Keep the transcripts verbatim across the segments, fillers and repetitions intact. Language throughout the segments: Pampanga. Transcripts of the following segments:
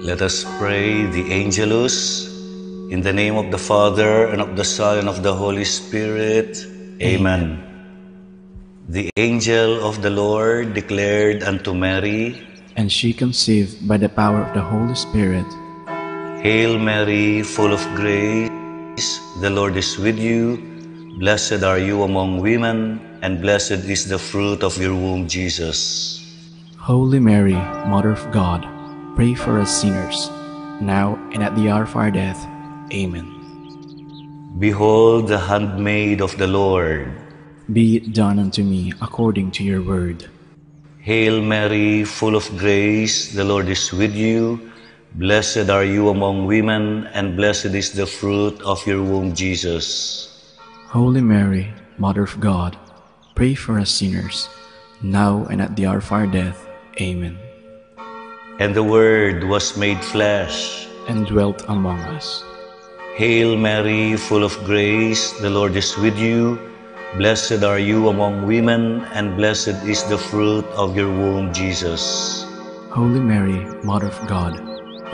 Let us pray the Angelus. In the name of the Father, and of the Son, and of the Holy Spirit. Amen. The angel of the Lord declared unto Mary, And she conceived by the power of the Holy Spirit. Hail Mary, full of grace, the Lord is with you. Blessed are you among women, and blessed is the fruit of your womb, Jesus. Holy Mary, Mother of God, pray for us sinners, now and at the hour of our death. Amen. Behold the handmaid of the Lord. Be it done unto me according to your word. Hail Mary, full of grace, the Lord is with you. Blessed are you among women, and blessed is the fruit of your womb, Jesus. Holy Mary, Mother of God, pray for us sinners, now and at the hour of our death. Amen. And the Word was made flesh. And dwelt among us. Hail Mary, full of grace, the Lord is with you. Blessed are you among women, and blessed is the fruit of your womb, Jesus. Holy Mary, Mother of God,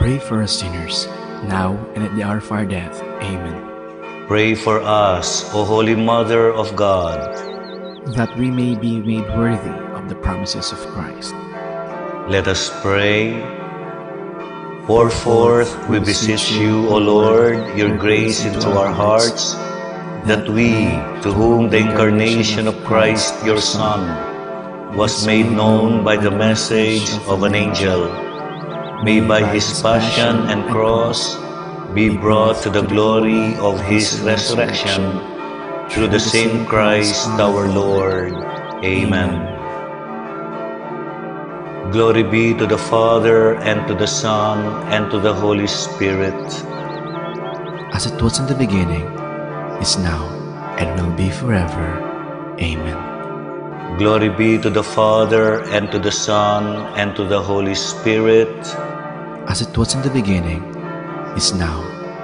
pray for us sinners, now and at the hour of our death. Amen. Pray for us, O Holy Mother of God. That we may be made worthy of the promises of Christ. Let us pray. Pour forth, we beseech you, O Lord, your grace into our hearts, that we, to whom the incarnation of Christ, your Son, was made known by the message of an angel, may by his passion and cross be brought to the glory of his resurrection, through the same Christ our Lord. Amen. Glory be to the Father, and to the Son, and to the Holy Spirit. As it was in the beginning, is now, and will be forever. Amen. Glory be to the Father, and to the Son, and to the Holy Spirit. As it was in the beginning, is now,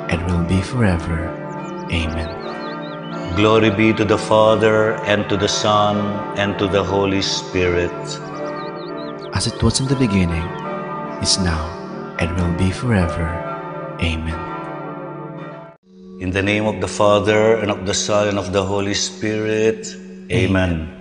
and will be forever. Amen. Glory be to the Father, and to the Son, and to the Holy Spirit. As it was in the beginning, is now, and will be forever. Amen. In the name of the Father, and of the Son, and of the Holy Spirit. Amen.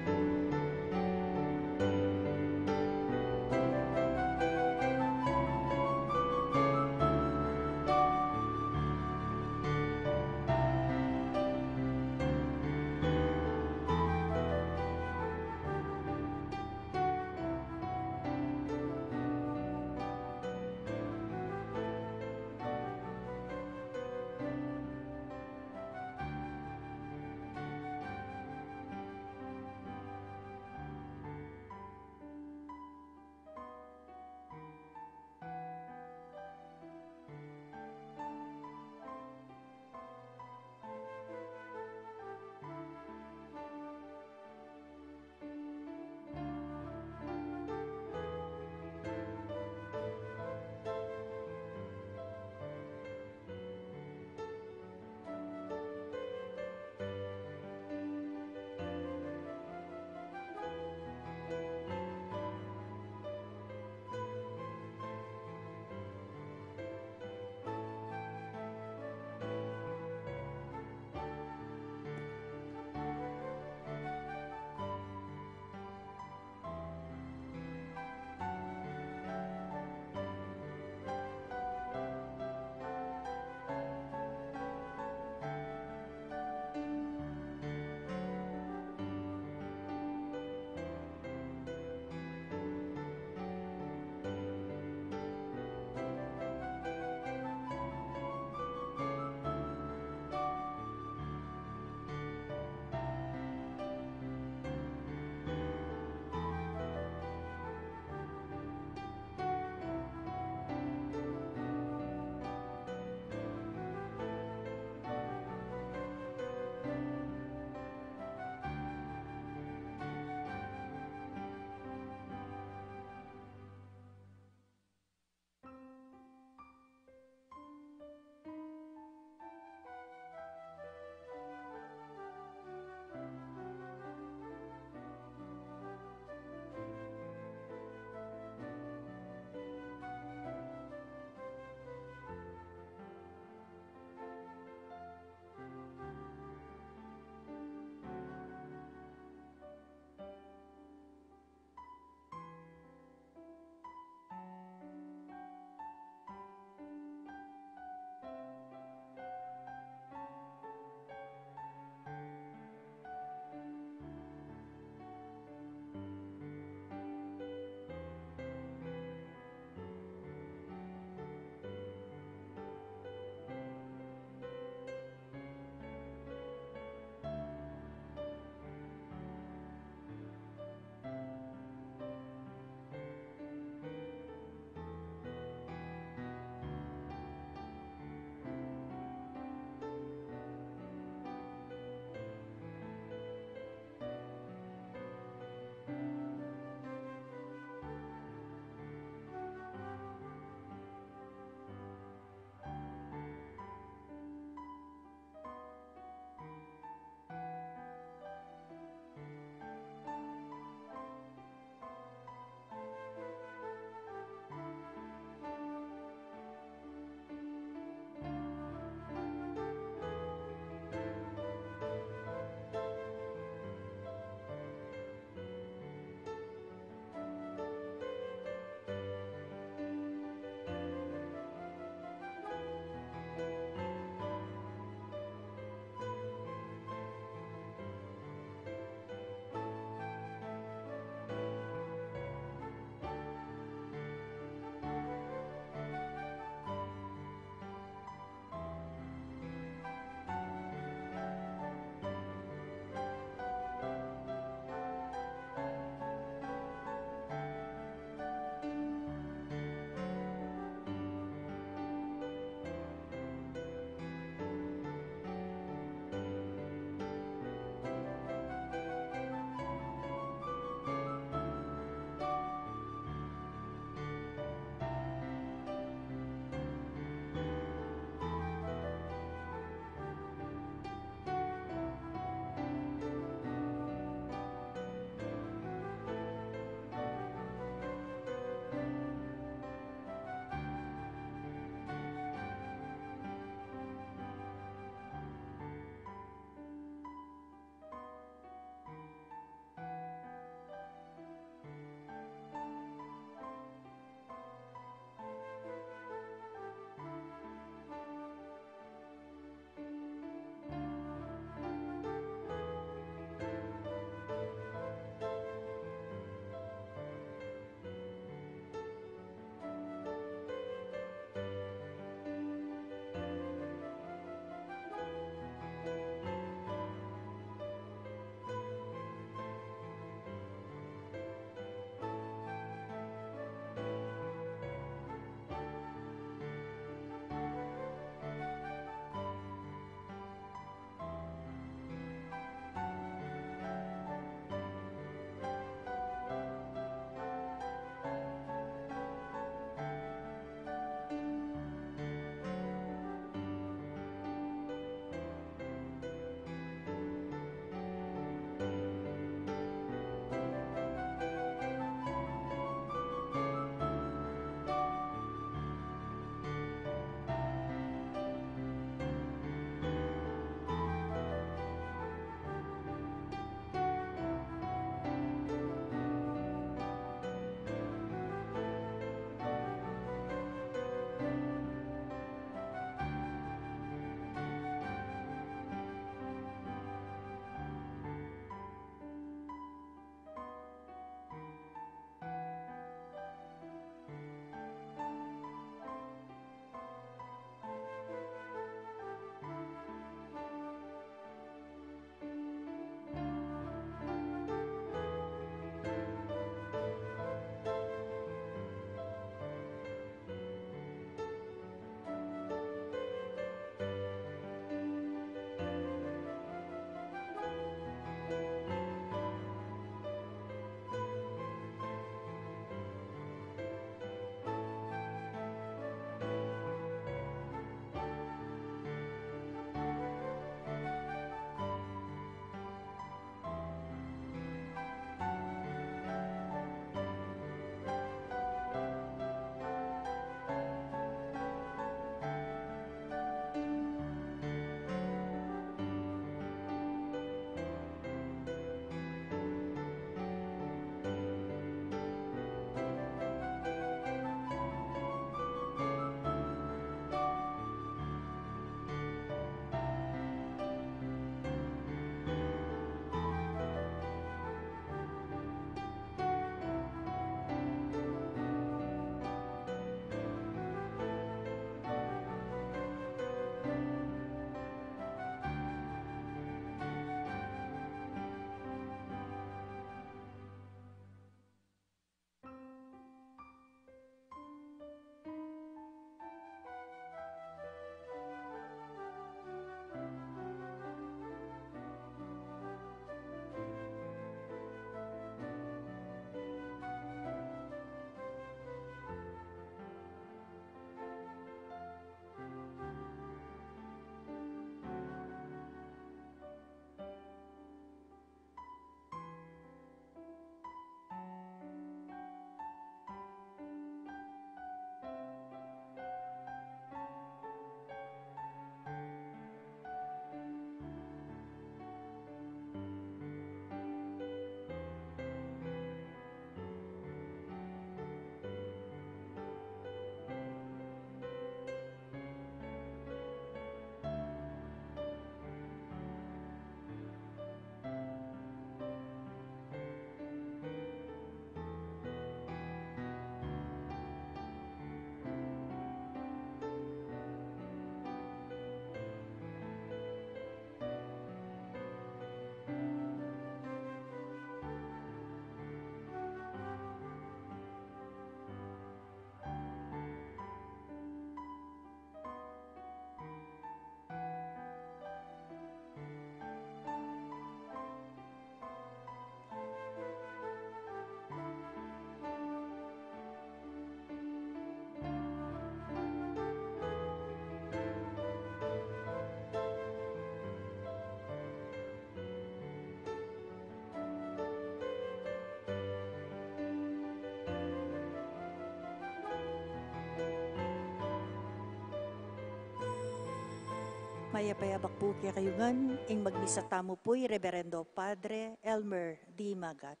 Mayap a abak pu kekayu ngan, ing magmisa tamu pu i Reverendo Padre Elmer D. Magat.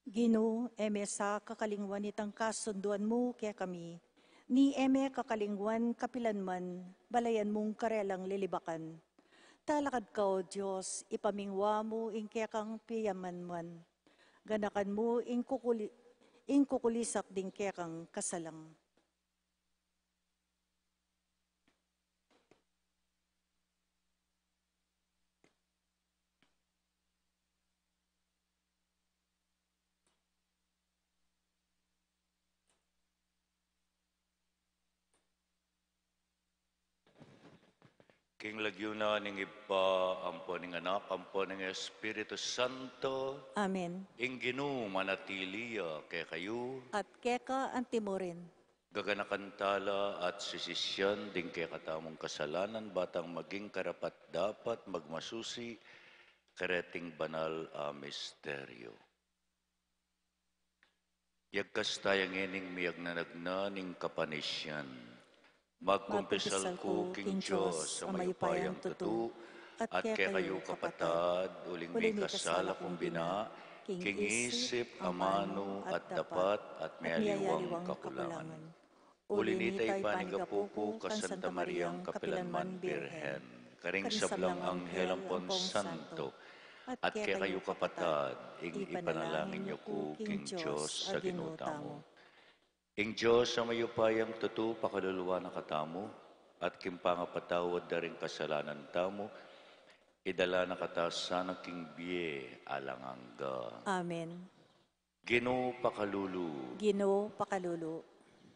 Ginu, e me sa kakalingwan itang kasunduan mu kekami, ni e me kakalingwan kapilan man balayan mung karelang lilibakan. Talakad ka, O Dios, ipamingwa mu ing kekang piyamanman. Ganakan mu ing kukuli-, ing kukulisak ding kekang kasalang. King lagyu na ning Ibpa, ampo ning Anak, ampo ning Espiritu Santo. Amen. Ing Ginu manatili ya kekayu. At keka antimurin. Gaganakan tala at sisisyan ding kekatamung kasalanan, batang maging karapat-dapat magmasusi kareting banal a misteryo. Yagkas taya ngening miyagnanagna ning kapanisyan. Magkumpisal ku king Dios a mayupayang tutu, at kekayu kapatad, uling mikasala kung bina, king isip, amanu, at dapat, at miyaliwang kakulangan. Uli nita ipanigapu ku kang Santa Mariang kapilanman Birhen, karing sablang anghel ampon santo, at kekayu kapatad, ing ipanalangin yu ku king Dios a Ginu tamu. Ing Dios a mayupayang tutu pakaluluan na katamu, at king pangapatawad da ring kasalanan tamu, idala na kata sana king bie alang angga. Amen. Ginu pakalulu. Ginu pakalulu.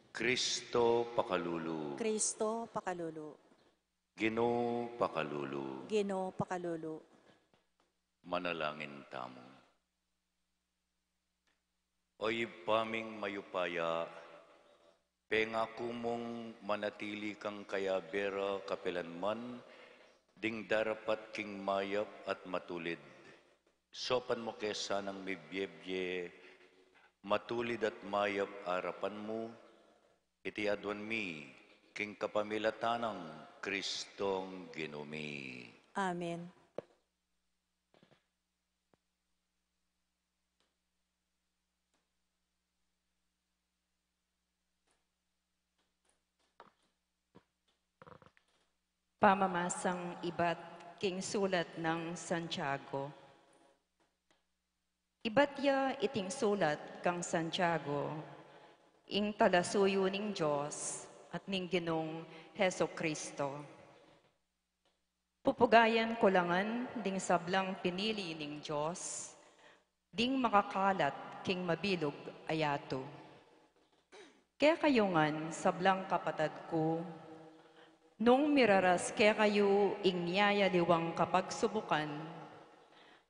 Kristo pakalulu. Kristo pakalulu. Ginu pakalulu. Ginu pakalulu. Manalangin tamu. O Ibpa ming mayupaya, pengaku mung manatili kang kayabe ra kapilanman ding darapat king mayap at matulid. Saupan mu ke sanang mibiebie matulid at mayap arapan mu, iti aduan mi king kapamilatan nang Kristong Ginu mi. Amen. Pamamasang ibat king sulat nang Santiago. Ibat ya iting sulat kang Santiago, ing talasuyu ning Dios at ning Ginung Jesucristo. Pupugayan ku la ngan ding sablang pinili ning Dios, ding makakalat king mabilug a yatu. Kekayu ngan sablang kapatad ku, nung miraras kekayu ing miyayaliwang kapagsubukan,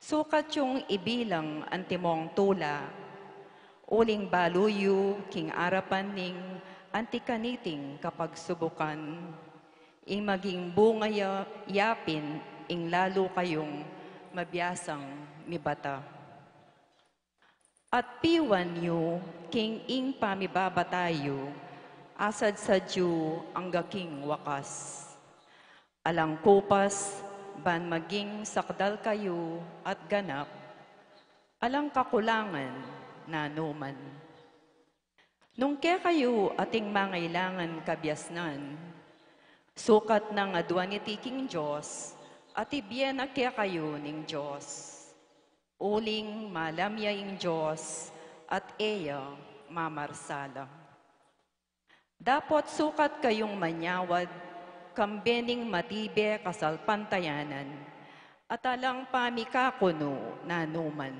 sukat yung ibilang antimong tula, uling balu yu king arapan ning anti kaniting kapagsubukan, ing maging bunga ya, yapin ing lalu kayung mabiasang mibata. At piwan yu king ing pamibabata yu, asadsad yu angga king wakas. Alang kupas, ban maging sakdal kayu at ganap, alang kakulangan nanuman. Nung kekayu ating mangailangan kabiasnan, sukat nang aduan iti king Dios, at ibie na kekayu ning Dios. Uling malam ya ing Dios, at e ya mamarsala. Dapot sukat kayung manyawad, kambe ning matibe kasalpantayanan, at alang pamikakunu nanuman.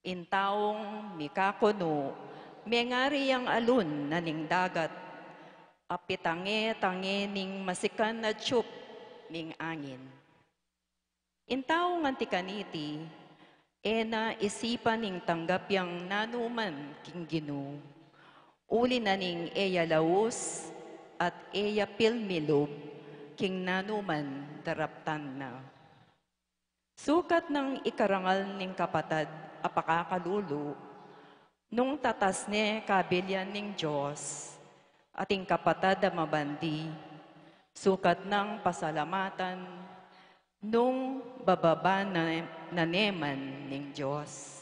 Ing taung mikakunu, mengari yang alun na ning dagat, a pitange-tange ning masikan a tiyup ning angin. Ing taung anti kaniti, e na isipan ing tanggap yang nanuman king Ginu, uli na ning e ya laus at e ya pilmilub king nanuman daraptan na. Sukat nang ikarangal ning kapatad a pakakalulu, nung tatas ne kabilian ning Dios, at ing kapatad a mabandi, sukat nang pasalamatan, nung bababa na, na neman ning Dios.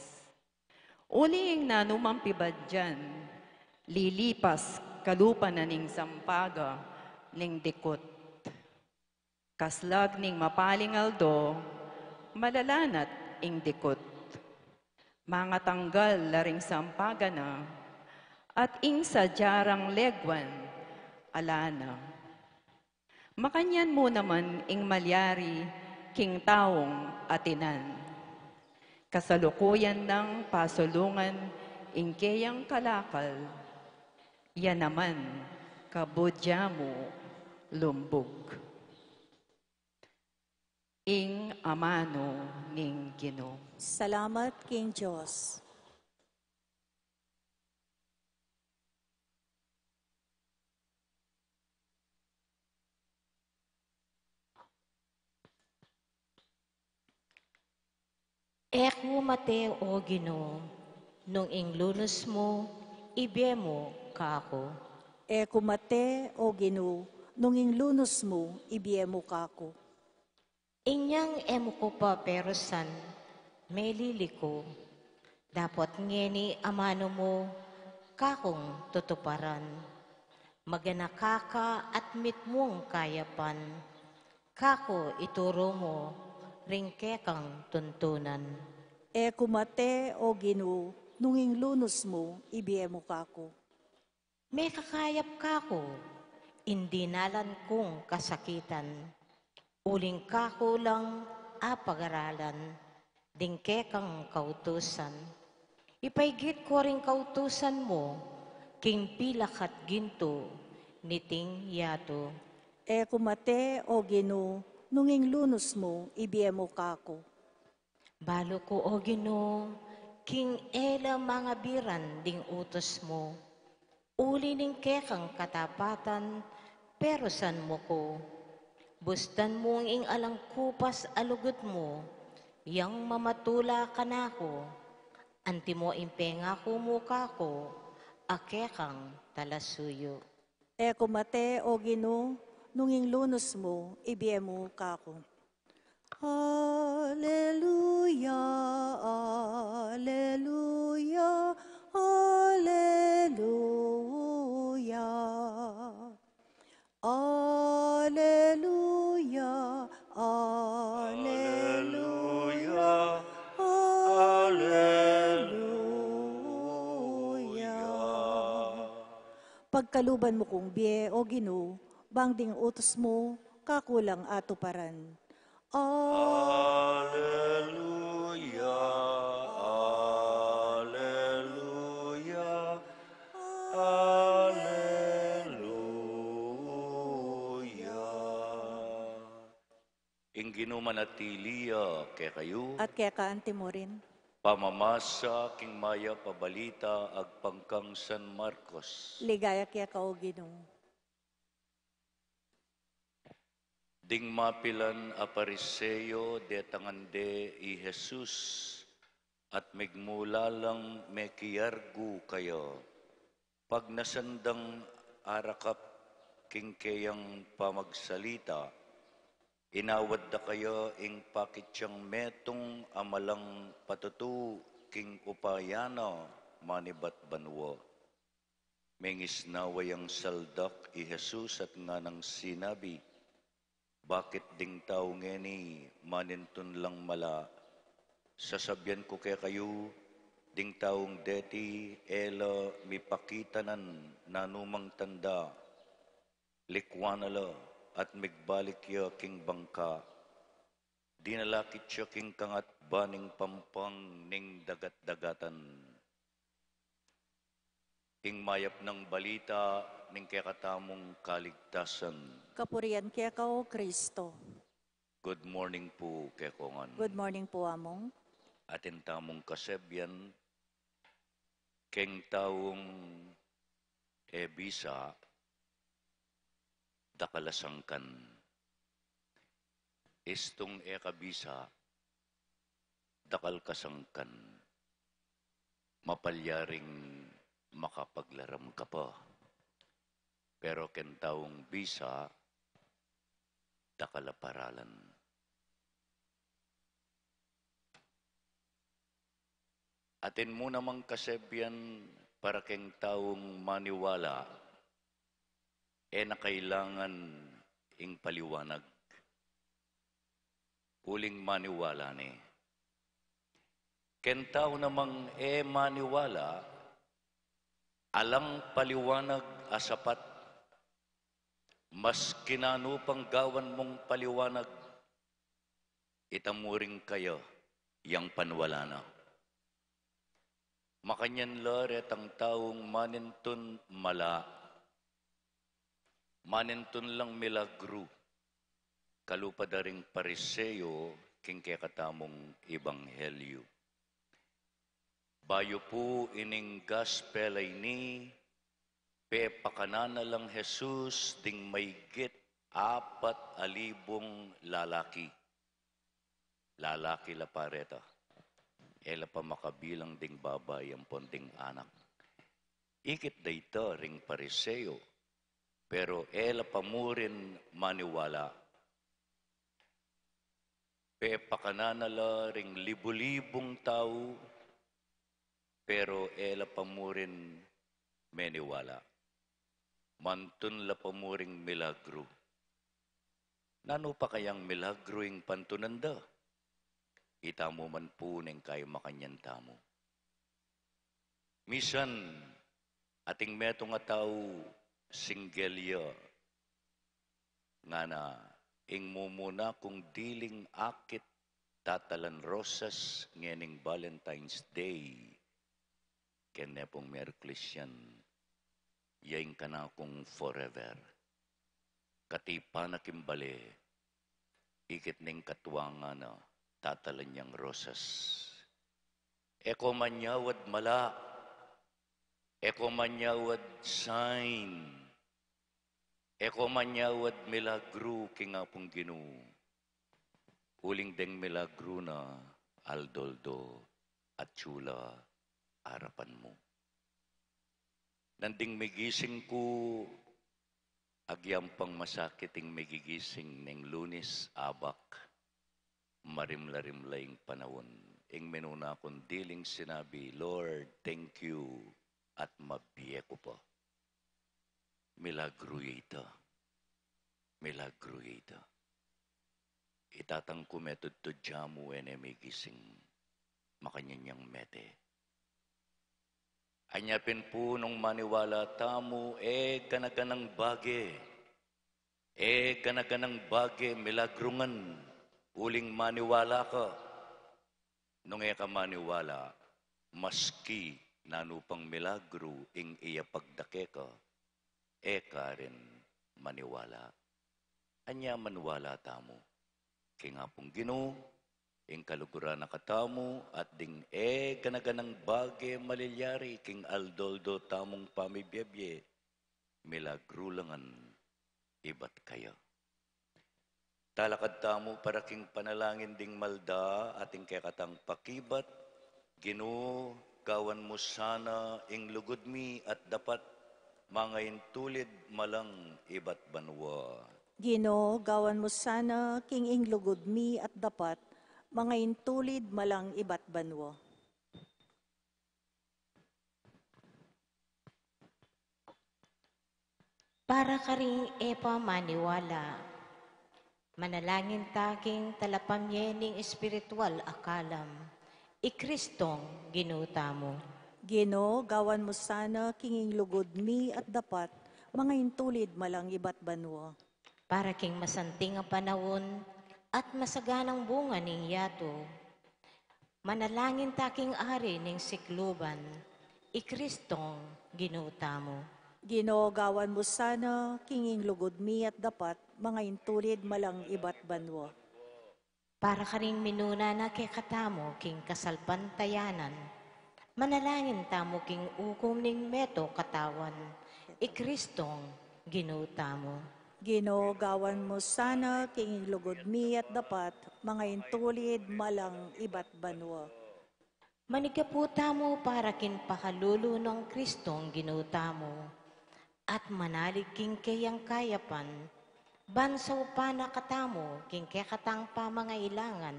Uli ing nanumang pibadyan, lilipas kalupa na ning sampaga ning dikut. Kaslag ning mapaling aldo, malalanat ing dikut. Mangatanggal la ring sampaga na, at ing sadya rang leguan, ala na. Makanyan mu naman ing malyari king taung atinan. Kasalukuyan nang pasulungan ing keyang kalakal, ya naman kabud ya mu lumbug. Ing amanu ning Ginu. Salamat king Dios. E ku mate, O Ginu, nung ing lunus mu, ibie mu kaku. E ku mate, O Ginu, nung ing lunus mu, ibie mu kaku. Inyang e mu ku pa perusan, melili ku. Dapot ngeni amanu mu, kakung tutuparan. Maganaka ka at mitmung kayapan. Kaku ituru mu, ring kekang tuntunan. E ku mate, O Ginu, nung ing lunus mu, ibie mu kaku. Mekakayap kaku, ing dinalan kung kasakitan. Uling kaku lang apagaralan, ding kekang kautusan. Ipaigit ku ring kautusan mu, king pilak at gintu, niting yatu. E ku mate, O Ginu, nung ing lunus mu, ibie mu kaku. Balu ku, O Ginu, king e la mangabiran ding utus mu. Uli ning kekang katapatan, perusan mu ku. Bustan mu ing alang kupas a lugud mu, yang mamatula kanaku. Antimo ing pengaku mu kaku, a kekang talasuyu. E ku mate, O Ginu, nung ing lunus mu, ibie mu kaku. Aleluya, aleluya, aleluya. Aleluya, aleluya, aleluya. Pagkaluban mu kung bie, O Ginu, bang ding utus mu, kaku lang atuparan. Aleluya, aleluya, aleluya. Ing Ginu manatili ya kekayu. At keka anti mu rin. Pamamasa king mayap a balita agpang kang San Marcos. Ligaya keka, O Ginu. Ding mapilan a Pariseo detangan de i Jesus at migmula lang mekiargu kaya. Pagnasan dang arakap king keyang pamagsalita, inawad da kaya ing pakit yang metung a malang patutu king upaya na manibat banua. Mengisnawa yang saldak i Jesus at nganang sinabi, "Bakit ding tau ngeni manintun lang mala? Sasabian ku kekayu, ding taung deti e la mipakitanan nanumang tanda. Likwan na la at migbalik ya king bangka. Dinalakit ya king kangatba ning pampang ning dagat-dagatan." Ing mayap nang balita ning kekatamung kaligtasan. Kapurian keka, O Kristo. Good morning pu kekongan. Good morning pu, Among. Atin tamung kasebian, keng taung e bisa, dakal a sangkan. Istung e ka bisa, dakal ka sangkan, mapalyaring makapaglaram ka pa. Pero keng taung bisa, dakal a paralan. Atin mu namang kasebian para keng taung maniwala, e na kailangan ing paliwanag. Uling maniwala ne. Keng tau namang e maniwala, alang paliwanag a sapat, maski nanu pang gawan mung paliwanag, ita mu ring kaya yang paniwala na. Makanyan la retang taung manintun mala, manintun lang milagru, kalupa da ring Pariseo king kekatamung ebanghelyu. Bayu pu ining gospel a ini, pepakanan na lang Jesus ding maigit apat a libung lalaki. Lalaki la pa reta. E la pa makabilang ding babai ampon ding anak. Ikit da ita ring Pariseo, pero e la pa mu rin maniwala. Pepakanan na la ring libu-libung tau, pero e la pa mu rin meniwala. Mantun la pa mu ring milagru. Nanu pa kayang milagru ing pantunan da? Ita mu man pu neng kay makanyan tamu. Misan, ating metung a tau single ya, ngana, ing mumuna kung diling akit tatalan rosas ngening Valentine's Day, kene pung Miyerkules yan, ya ing kanakung forever. Katipan na king bale, ikit ning katuangan na, tatalan yang rosas. E ko manyawad mala, e ko manyawad sign, e ko manyawad milagru king Apung Ginu. Uling deng milagru na aldo-aldo atyu la arapan mu. Nanding migising ku, agyang pang masakit ing migigising neng Lunes, abak, marimla-rimla ing panaun. Ing minuna kung diling sinabi, "Lord, thank you, at mabie ku pa." Milagru ya ita. Milagru ya ita. Itatang ku metudtud ya mu e ne migising. Makanyan yang mete. Anya pin pu nung maniwala tamu, e gana-ganang bage, e gana-ganang bage milagru ngan, uling maniwala ka. Nung e ka maniwala, maski nanu pang milagru ing iyapag da keka, e ka rin maniwala. Anya maniwala tamu king Apung Ginu, ing kaluguran na katamu, at ding e gana-ganang bage malilyari king aldo-aldo tamung pamibie-bie, milagru la ngan ibat kaya. Talakad tamu para king panalangin ding malda at ing kekatang pakibat. Ginu, gawan mu sana ing lugud mi at dapat mangaintulid malang ibat banua. Ginu, gawan mu sana king ing lugud mi at dapat mangaintulid malang ibat banua. Para karing e pa maniwala, manalangin ta king talapamye ning espiritual a kalam, i Kristong Ginu tamu. Ginu, gawan mu sana king ing lugud mi at dapat mangaintulid malang ibat banua. Para king masanting a panaun at masaganang bunga ning yatu, manalangin ta king Ari ning sikluban, i Kristong Ginu tamu. Ginu, gawan mu sana king ing lugud mi at dapat mangaintulid malang ibat banua. Para karing minuna na kekatamu king kasalpantayanan, manalangin tamu king ukum ning meto katawan, i Kristong Ginu tamu. Ginu, gawan mu sana king lugud mi at dapat, mangaintulid malang ibat banua. Manigapu tamu para king pakalulu nang Kristong Ginu tamu, at manalig king keyang kayapan, ban saupan na katamu king kekatang pamangailangan,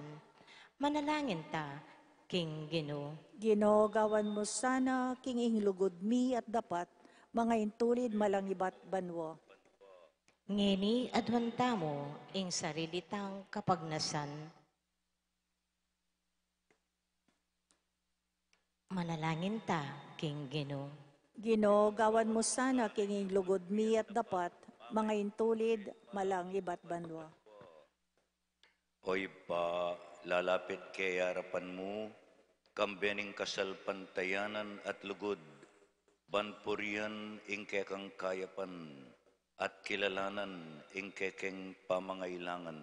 manalangin ta king Ginu. Ginu, gawan mu sana king ing lugud mi at dapat, mangaintulid malang ibat banua. Ngeni aduan tamu ing sarili tang kapagnasan. Manalangin ta king Ginu. Ginu, gawan mu sana king ing lugud mi at dapat, mangaintulid malang ibat banua. O Ibpa, lalapit ke king arapan mu, kambe ning kasalpantayanan at lugud, ban purian ing kekang kayapan, at kilalanan ing kekeng pamangailangan.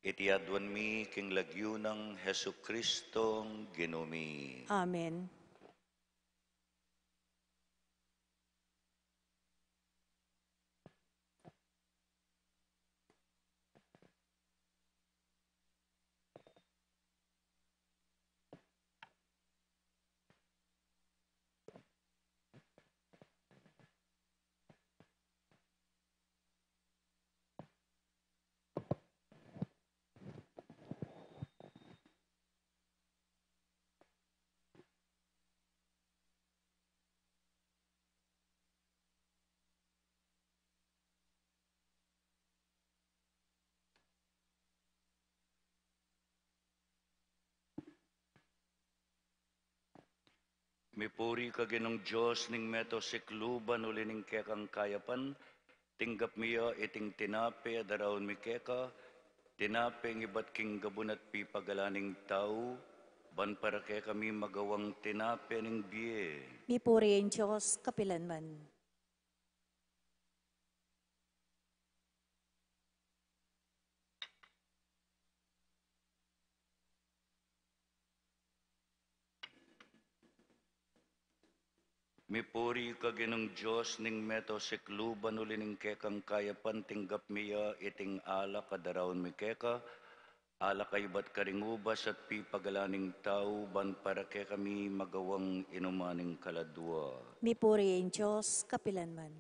Iti aduan mi king lagyu nang Jesucristong Ginu mi. Amen. Mipuri ka Ginung Dios ning meto sikluban, uli ning kekang kayapan, tinggap mi ya iting tinape a daraun mi keka, tinape ing ibat king gabun at pipagalan ning tau, ban para kekami magawang tinape ning bie. Mipuri ing Dios kapilanman. Mipuri ka Ginung Dios ning meto sikluban, uli ning kekang kayapan tinggap mi ya iting alak a daraun mi keka, alak a ibat karing ubas at pipagalan ning tau, ban para kekami magawang inuman ning kaladua. Mipuri ing Dios kapilanman.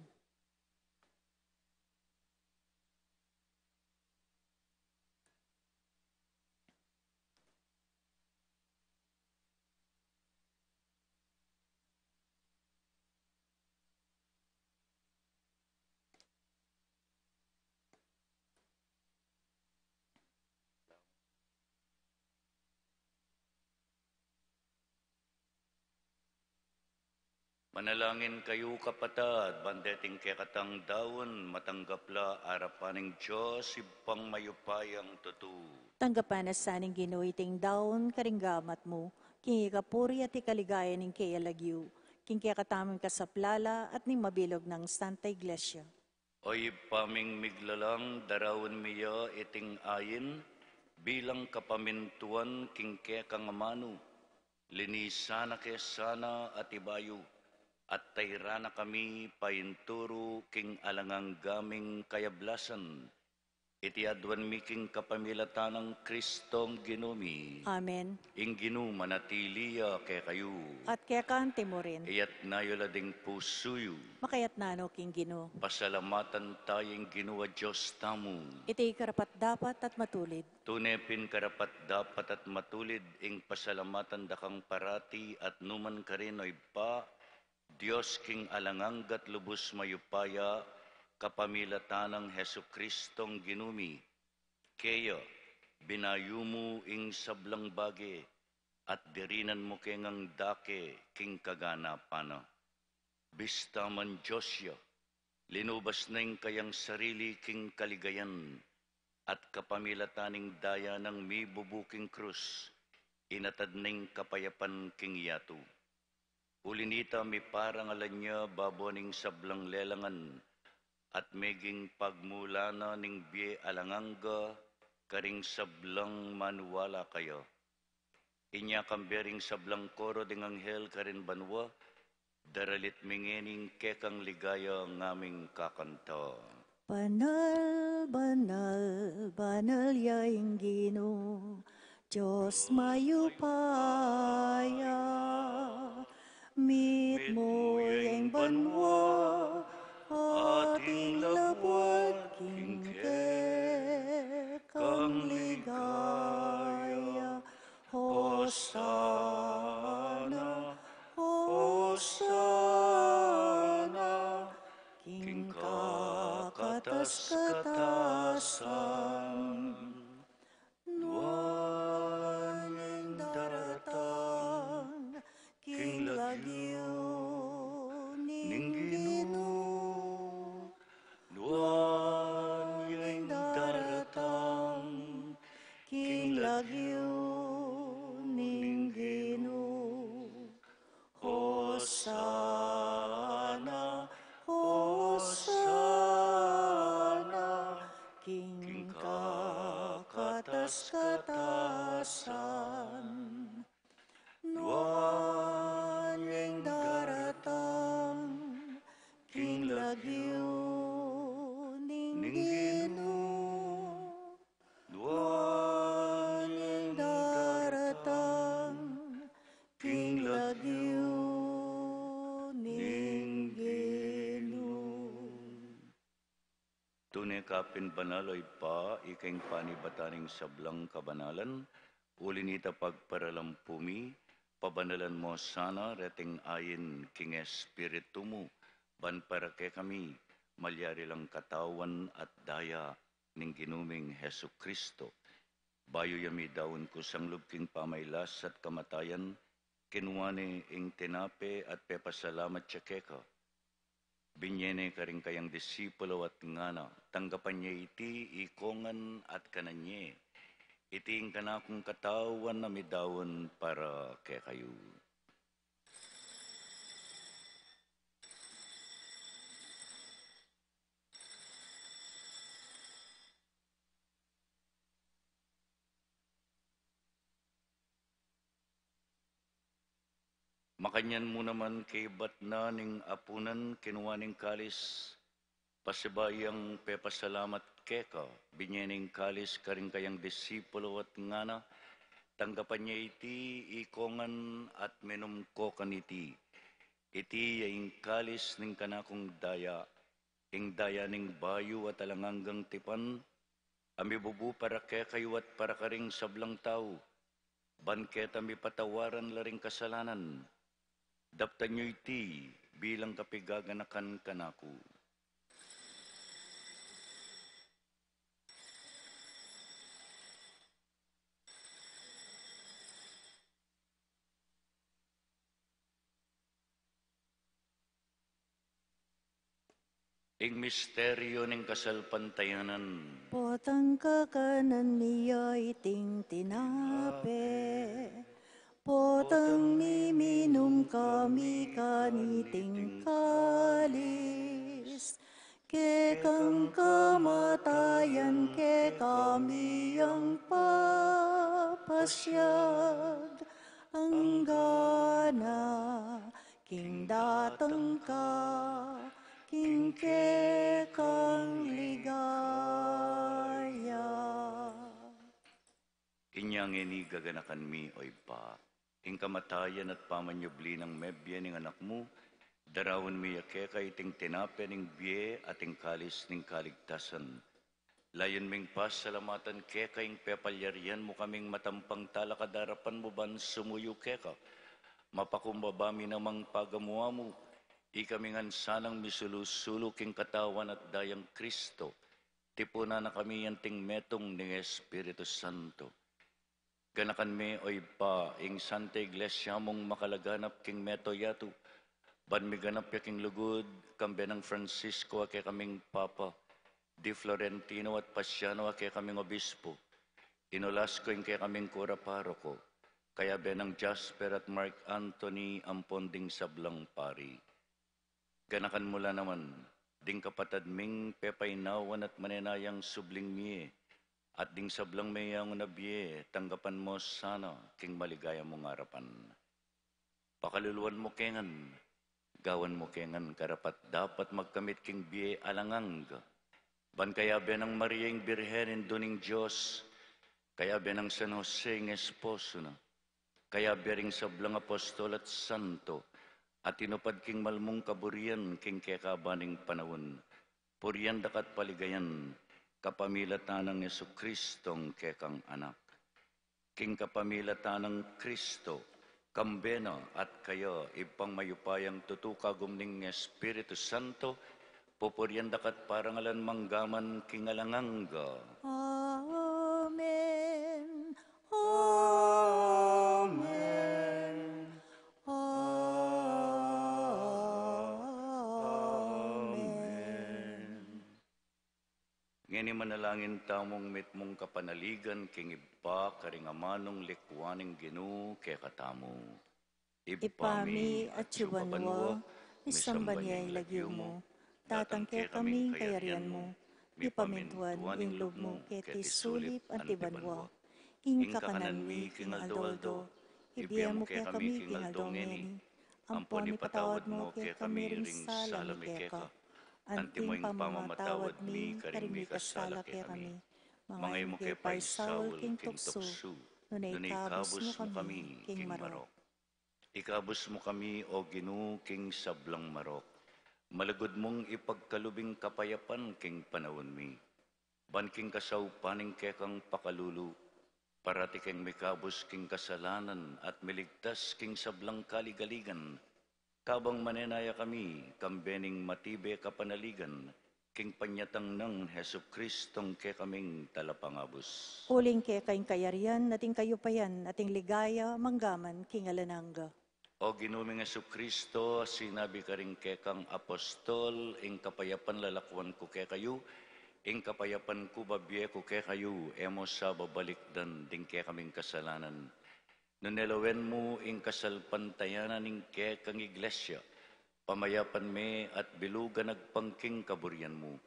Manalangin kayu, kapatad, ban deting kekatang daun, matanggap la arapan ning Dios, Ibpang mayupayang tutu. Tanggapan na sa ning Ginu iting daun karing gamat mu, king ikapuri at ikaligaya ning keyang lagyu, king kekatamung kasaplalan at ning mabilug nang Santa Iglesia. O Ibpa ming miglalang, daraun mi ya iting ain bilang kapamintuan king kekang amanu. Linisan na ke sana at ibayu, at tairan na kami painturu king alang angga ming kayablasan. Iti aduan mi king kapamilatan nang Kristong Ginu mi. Amen. Ing Ginu manatili ya kekayu. At keka mu rin. Iyatna yu la ding pusu yu. Makayatna no king Ginu. Pasalamatan taya ing Ginu a Dios tamu. Iti karapat-dapat at matulid. Tune pin karapat-dapat at matulid ing pasalamatan da kang parati at nukarin man, O Ibpa, Dios king alang angga at lubus mayupaya, kapamilatan nang Jesucristong Ginu mi. Kaya binayu mu ing sablang bage, at dirinan mu ke ngang dake king kaganapan na. Bista man Dios ya, linubas na ing kayang sarili king kaligayan, at kapamilatan ning daya nang mibubu king krus, inatad na ing kapayapan king yatu. Uli nita, miparangalan ya babo ning sablang lelangan, at meging pagmulan na ning bie alang angga karing sablang maniwala kaya. Inya kambe ring sablang koro ding anghel karin banua, daralit mi ngening kekang ligaya ngaming kakanta. Banal, banal, banal ya ing Ginu, Dios mayupaya. Mitmu ya ing banua, ating labuad king kekang ligaya. Hosana, Hosana, king kakatas-katasan. Nuan ya ing daratang king lagyu ning Ginu. Nuan ya ing daratang king lagyu ning Ginu. Hosana, Hosana, king kakatas-katasan. Nuan ya ing daratang king lagyu ning Ginu. Nuan ya ing daratang king lagyu ning Ginu. Tune ka pin banal, o Ibpa, ika ing panibatan ning sablang kabanalan. Uli na nita pagparalampu mi, pabanalan mu sana reting ain king Espiritu mu, ban para kekami malyari lang katawan at daya ning Ginu ming Jesucristo. Bayu ya midaun kusang lub king pamailas at kamatayan, kinua ne ing tinape at pepasalamat ya keka. Binye ne karing kayang disipulo at ngana, tanggapan ye iti ikongan at kanan ye. Iti ing kanakung katawan a midaun para kekayu. Makanyan mu naman kaibat na ning apunan, kinua ne ing kalis, pasibayu yang pepasalamat keka, binye ne ing kalis karing kayang disipulo at ngana, tanggapan ye iti ikongan at minum ko kaniti. Iti ya ing kalis ning kanakung daya, ing daya ning bayu at alang anggang tipan, a mibubu para kekayu at para karing sablang tau, ban keta mipatawaran la ring kasalanan. Daptan yu iti bilang kapigaganakan kanaku. Ing misteryu ning kasalpantayanan. Potang kakanan mi ya iting tinape, potang miminum kami kaniting kalis, kekang kamatayan kekami yang papasiag, anggana king datang ka king kekang ligaya. Inya ngeni gaganakan mi, o Ibpa, ing kamatayan at pamanyubli nang mebie ning Anak mu, daraun mi ya keka iting tinape ning bie at ing kalis ning kaligtasan. Layun ming pasalamatan keka ing pepalyarian mu kaming matampang talakad arapan mu ban sumuyu keka. Mapakumbaba mi namang pagamuan mu, ikami ngan sanang misulu-sulu king katawan at dayang Kristo, tipunan na kami anting metung ning Espiritu Santo. Ganakan me, o Ibpa, ing Santa Iglesia mung makalaganap king meto yatu, ban miganap ya king lugud, kambe nang Francisco a kekaming Papa, di Florentino at Pasiano a kekaming Obispo, i Nolasco ing kekaming Kura Paroko, kayabe nang Jasper at Mark Anthony ampon ding sablang pari. Ganakan mu la naman ding kapatad ming pepainawan at manenayang subling mie, at ding sablang meyangu na bie, tanggapan mu sana king maligaya mung arapan. Pakaluluan mu ke ngan, gawan mu ke ngan karapat-dapat magkamit king bie alang angga, Ban kayabe nang Maria ing Birhen, Indu ning Dios, kayabe nang San Jose ing esposo na, kayabe ring sablang apostol at santo, a tinupad king malmung kaburian king kekaban ning panaun, purian da ka at paligayan, kapamilatan nang Jesucristong kekang Anak. King kapamilatan nang Kristo, kambe na at kaya, Ibpang mayupayang tutu, kagum ning Espiritu Santo, pupurian da ka at parangalan manggaman king alang angga. Amen. Amen. Amen. Ngeni manalangin tamung mitmung kapanaligan king Ibpa karing amanung likwan ning Ginu kekatamu. Ibpa mi, atsu ka banua, misamban ya ing lagyu mu, datang kekami ing kayarian mu, mipamintuan ing lub mu keti sulip anti banua. Ing kakanan mi king aldo-aldo, ibie mu kekami king aldo ngeni, ampon ipatawad mu kekami ring sala mi keka, anti mo ing pamamatawad mi karing mikasala kekami. Manga e mu ke paisaul king tuksu, nune ikabus mu kami king marok. Ikabus mu kami, O Ginu, king sablang marok. Malugud mung ipagkalub ing kapayapan king panaun mi. Ban king kasaupan ning kekang pakalulu, parati keng mikabus king kasalanan at miligtas king sablang kaligaligan, kabang manenaya kami kambe ning matibe kapanaligan king panyatang nang Jesucristong kekaming Talapangabus. Uling keka ing kayarian at ing kayupayan at ing ligaya manggaman king alang angga. O Ginu ming Jesucristo, sinabi karing kekang apostol, ing kapayapan lalakwan ku kekayu, ing kapayapan ku babie ku kekayu, e mu sa babalikdan ding kekaming kasalanan. Nune lawen mu ing kasalpantayanan ning kekang Iglesia, pamayapan me at bilugan agpang king kaburian mu.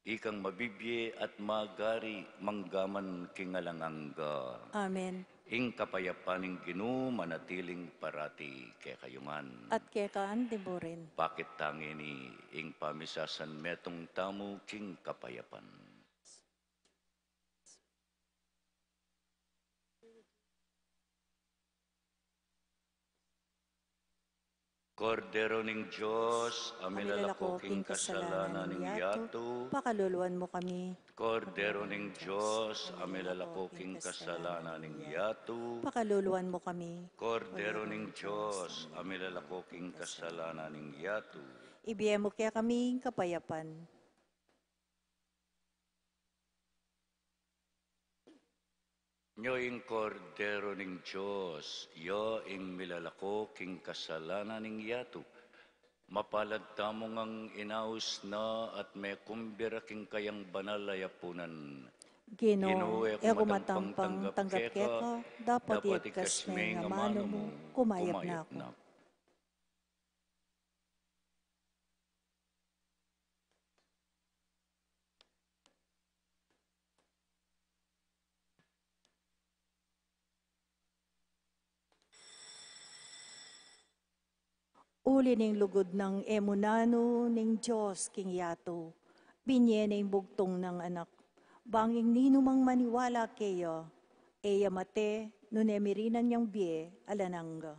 Ikang mabibie at magari manggaman king alang angga. Amen. Ing kapayapan ning Ginu manatiling parati kekayu ngan. At keka mu rin. Pakit ta ngeni ing pamisasanmetung tamu king kapayapan. Kordero ning Dios, a milalako king kasalanan ning yatu, pakaluluan mu kami. Kordero ning Dios, a milalako king kasalanan ning yatu, pakaluluan mu kami. Kordero ning Dios, a milalako king kasalanan ning yatu, ibie mu kekami ing kapayapan. Nyo ing Kordero ning Dios, ya ing milalako king kasalanan ning yatu. Mapalad tamu ngang inaus na at mekumbira king kayang banal a yapunan. Ginu, e ku matampang tanggap keka, dapot ikasme ing amanu mu, kumayap na ku. Uli ning lugud nang e mu nanu ning Dios king yatu, binie ne ing bugtung nang Anak, bang ing ninumang maniwala keya, e ya mate, nune mirinan yang bie alang angga.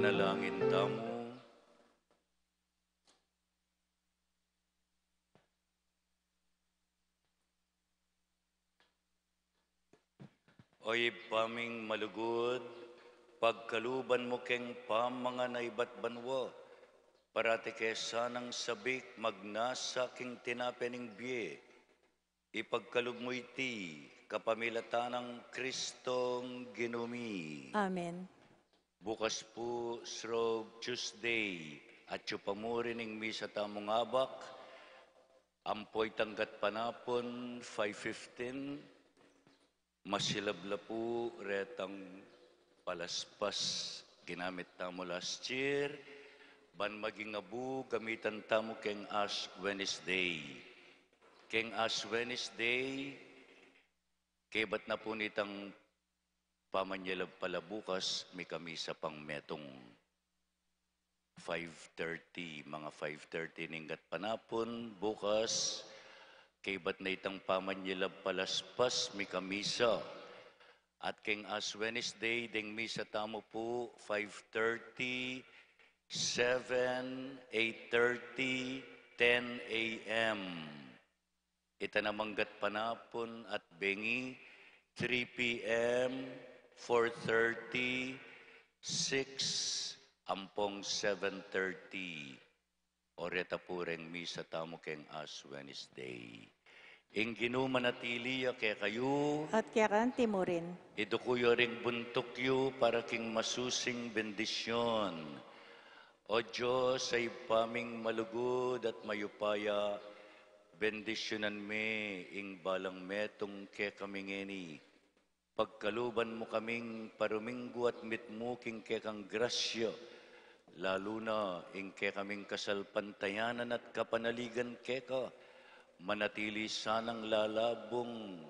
Manalangin tamu. O Ibpa ming malugud, pagkaluban mu keng pamangan a ibat banua, parati ke sanang sabik magnasa king tinape ning bie. Ipagkalub mu iti kapamilatan nang Kristong Ginu mi. Amen. Bukas pu, Shrove Tuesday, atyu pa mu rin ing misa tamung abak, ampo itang gatpanapun, five fifteen, masilab la pu retang palaspas ginamit tamu last year, ban maging abu gamitan tamu keng Ash Wednesday. Keng Ash Wednesday, kebat na pu nitang pamanyilab pala bukas, mikamisa pang metung. Five thirty, mga five thirty ning gatpanapun, bukas, kebat na itang pamanyilab palaspas, mikamisa. At keng Ash Wednesday, deng misa tamu pu, five thirty, seven, eight thirty, ten A M. Ita namang gatpanapun at bengi, three P M, four thirty, six, ampong seven thirty. O reta pu reng misa tamu keng Ash Wednesday. Ing Ginu manatili ya kekayu. At keka naman murin. Iduku yu ring buntuk yu para king masusing bendisyun. O Dios, a Ibpa ming malugud at mayupaya, bendisyunan me ing balang metung kekami ngeni. Pagkaluban mu kaming paruminggu at mitmu king kekang grasya, lalu na ing kekaming kasalpantayanan at kapanaligan keka, manatili sanang lalabung,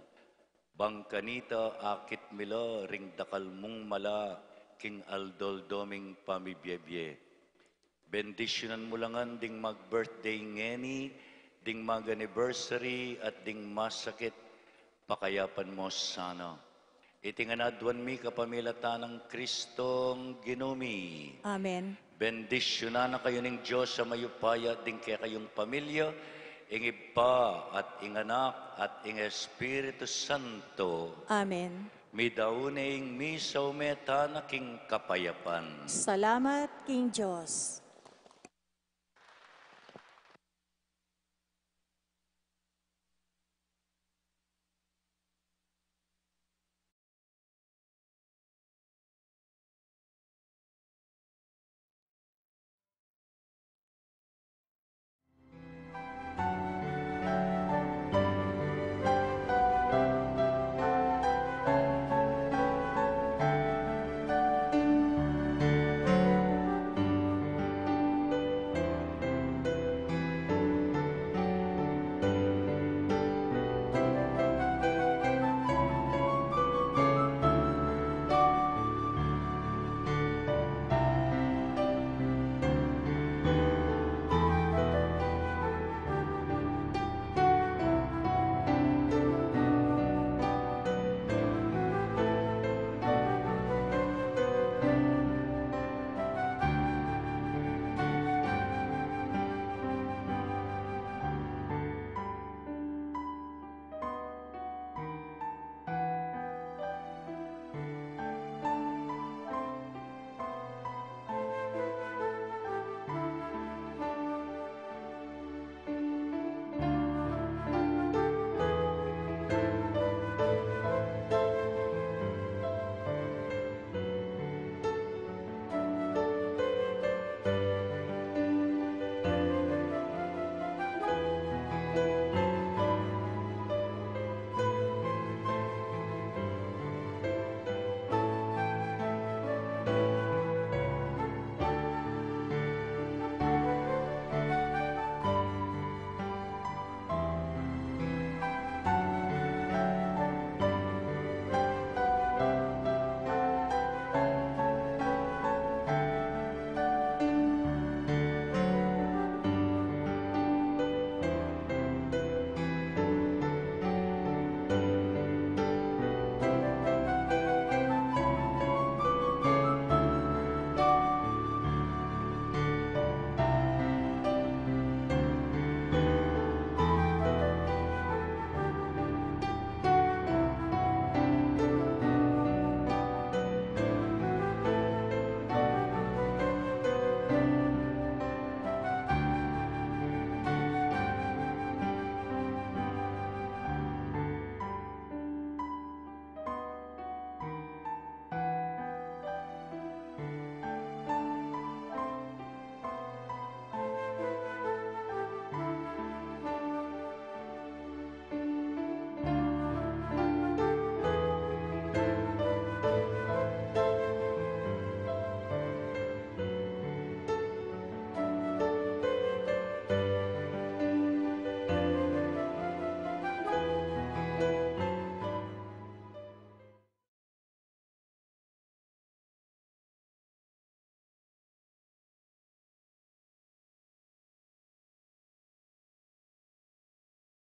bang kanita akit mi la ring dakal mung mala king aldo-aldo ming pamibiebie. Bendisyunan mu la ngan ding mag-birthday ngeni, ding mag-anniversary, at ding masakit, pakayapan mu sana. Iti ngan aduan mi kapamilatan nang Kristong Ginu mi. Amen. Bendisyunan na kayu ning Dios a mayupaya, ding kekayung pamilya, ing Ibpa at ing Anak at ing Espiritu Santo. Amen. Midaun ne ing misa, ume tana king kapayapan. Salamat king Dios.